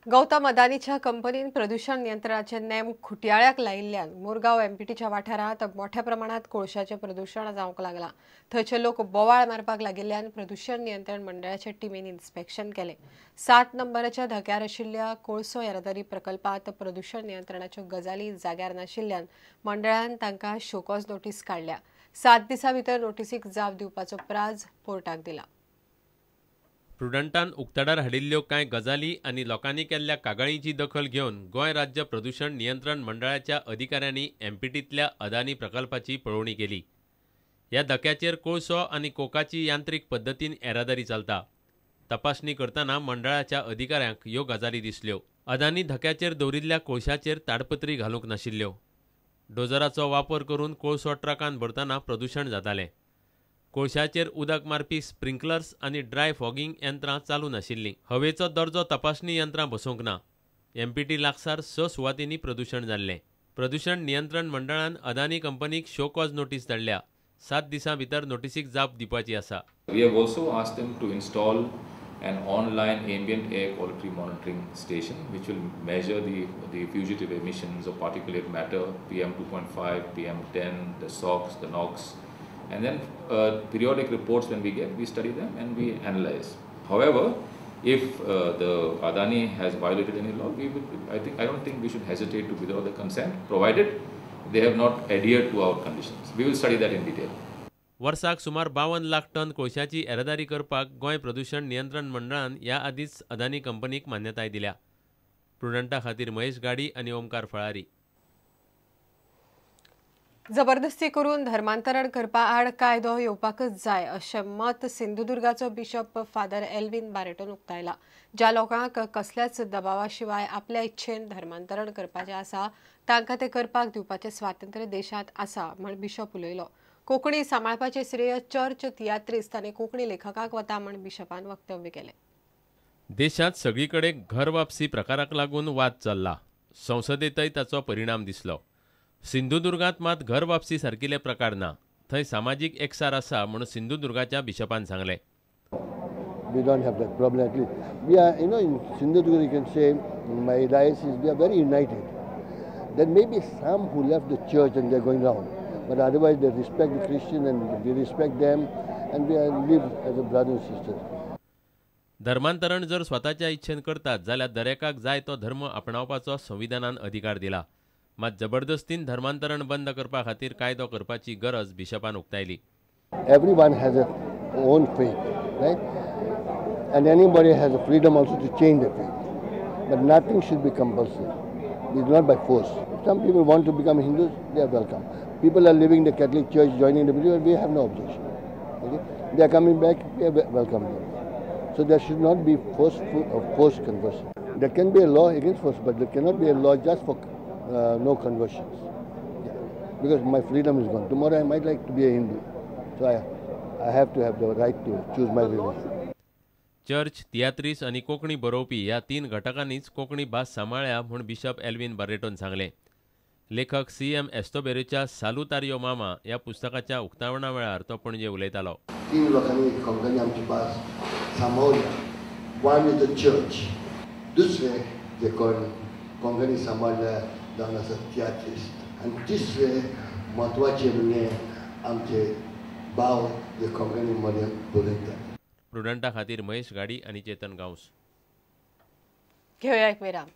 गौतम अदानीच्या कंपनीन प्रदूषण नियंत्रणाचे नेम खुटयाळ्याक लायिल्ल्यान मुरगांव एमपीटीच्या वाठारांत मोठ्या प्रमाणात कोळशाचें प्रदूषण जावंक लागलां. थंयचे लोक बोवाळ मारपाक लागिल्ल्यान प्रदूषण नियंत्रण मंडळाच्या टिमीन इन्स्पेक्शन केलें. 7 नंबराच्या धक्यार आशिल्ल्या कोळसो येरादारी प्रकल्पांत प्रदूषण नियंत्रणाच्यो गजाली जाग्यार नाशिल्ल्यान मंडळान तांकां शोकॉज नोटीस काडल्या. 7 दिसां भितर नोटीसीक जाप दिवपाचो प्राज पोर्टाक दिला. प्रुडंटान उक्ताडार हाडिल्ल्यो कांय गजाली आनी लोकांनी केल्ल्या कागाळींची दखल घेवन गोंय राज्य प्रदूषण नियंत्रण मंडळाच्या अधिकाऱ्यांनी एमपीटींतल्या अदानी प्रकल्पाची पळोवणी केली. ह्या धक्याचेर कोळसो आनी कोकाची यांत्रिक पद्दतीन येरादारी चलता. तपासणी करतना मंडळाच्या अधिकाऱ्यांक ह्यो गजाली दिसल्यो. अदानी धक्याचेर दवरिल्ल्या कोळशाचेर ताडपत्री घालूंक नाशिल्ल्यो. डोजराचो वापर करून कोळसो ट्रकान भरतना प्रदूषण जातालें. कोळशाचेर उदक मारपी स्प्रिंकलर्स आनी ड्राय फॉगिंग यंत्रां चालू नाशिल्लीं. हवेचो दर्जो तपासणी यंत्रां बसोवंक ना. एमपीटी लागसार 6 सुवातींनी प्रदूषण जाल्लें. प्रदूषण नियंत्रण मंडळान अदानी कंपनीक शो कॉज नोटीस धाडल्या. 7 दिसां भितर नोटीसीक जाप दिवपाची आसा. We have also asked them to install an online ambient air quality monitoring station which will measure the fugitive emissions of particulate matter, PM2.5, PM10, the SOx, the NOx. And then periodic reports when we get, we study them and we analyze. However, if the Adani has violated any law, we will, I don't think we should hesitate to withdraw the consent, provided they have not adhered to our conditions. We will study that in detail. वर्साक सुमार 52 lakh ton कोळशाची येरादारी करपाक गोंय प्रदूषण नियंत्रण मंडळान ह्या आदींच अदानी कंपनीक मान्यताय दिल्या. प्रुडंटा खातीर महेश गाडी आनी ओमकार फळारी. जबरदस्ती करून धर्मांतरण करपा आड कायदो येवपाकच जाय अशें मत सिंधुदुर्गाचो बिशप फादर एल्विन बारेटोन उक्तायला. ज्या लोकांक कसल्याच दबावा शिवाय आपल्या इच्छेन धर्मांतरण करपाचें आसा तांकां तें करपाक दिवपाचें स्वातंत्र्य देशांत आसा म्हण बिशप उलयलो. कोंकणी सांबाळपाचें श्रेय चर्च तियात्रिस्त आनी कोंकणी लेखकाक वता म्हण बिशपान वक्तव्य केलें. देशांत सगळी कडेन घर वापसी प्रकाराक लागून वाद चल्ला. संसदेंतय ताचो परिणाम दिसलो. सिंधुदुर्गांत मात घर वापसी सारकिले प्रकार ना. थंय सामाजीक एकसार आसा म्हूण सिंधुदुर्गाच्या बिशपान सांगलें. We don't have that problem at least. We are, you know, in Sindhudurg you can say, my diocese, we are very united. There may be some who left the church and they are going round, but otherwise they respect the Christian and we respect them and we are live as a brother and sisters. धर्मांतरण जर स्वताच्या इच्छेन करतात जाल्यार दरेकाक जाय तो धर्म आपणावपाचो संविधानान अधिकार दिला. मात जबरदस्तीन धर्मांतरण बंद करपा खातीर कायदो करपाची गरज बिशपान उक्तायली. Everyone has a own faith, right? And anybody has a freedom also to change their faith. But nothing should be compulsory. It's not by force. If some people want to become Hindus, they are welcome. People are leaving the Catholic Church, joining the believer, we have no objection. Okay? They are coming back, we are welcome them. So there should not be forced conversion. There can be a law against force, but there cannot be a law just for no conversions. Yeah. Because my freedom is gone. Tomorrow I might like to be a Hindu. So I have to have the right to choose my religion. Church, तियात्रीस आनी कोंकणी बरोवपी ह्या 3 घटकांनीच कोंकणी भास सांबाळ्ळ्या म्हूण bishop Alvin बारेटोन सांगलें. लेखक CM. एस्तोबेरेच्या सालुतारियो मामा ह्या पुस्तकाच्या उक्तावणा वेळार तो पणजे उलयतालो. 3 लोकांनी कोंकणी आमची भास सांबाळ्ळ्या. वन is the church, दुसरे जे कोण कोंकणी सांबाळ्ळ्या जावन आसा तियात्रिस्त, आनी तिसरे म्हत्वाचे म्हणजे आमचे भाव जे कोंकणी मध्ये बरयतात. प्रुडंटा खातीर महेश गाडी आनी चेतन गांवस. घेवया एक विराम.